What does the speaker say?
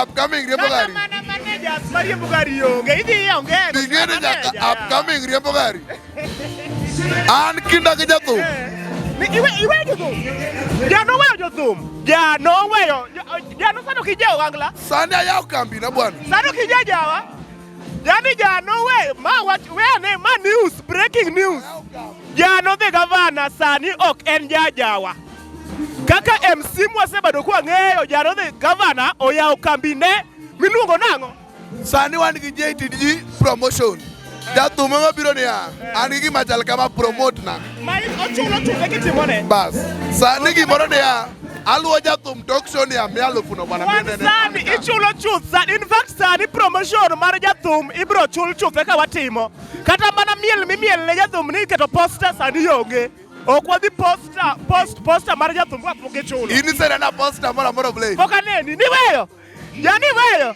Upcoming riembo Kata gari. mana managers mariembo gari onge, idhi iyawo ngeno. Ing'e ni nyaka Manager, upcoming riembo gari. An kinda gi jathum. Ni iwe iwe jothum. Jano weyo jothum. Jano weyo. Jano sano kije ogangla. Sani ayawo kambi na bwana. Sano kije jawa. Yani jano we ma wach we ane ma news breaking news. Jano the gavana sani ok en jajawa. Kaka MC mwasebedo kwang'eyo Jano the gavana oyawo kambine miluongo nang'o? Sani wan gi JTG promotion. Jathum ema biro niya, an gi gima chal kama promote na. Ma ochulo chuthe kitimone. Bas. Sani gimoro niya, aluwo jathum tok show niya, miya alufu no bwana. Wan miya nene. sani ichulo chuth sani in fact sani promotion mar jathum ibro chul chuth eka watimo. Kata mana miel mimiel ne jathum ni iketo poster sani onge. Ok wadhi poster post poster mar jathum ka pok ichulo. In isenena poster moro amora of late. Pok aneni, niweyo. Jani weyo.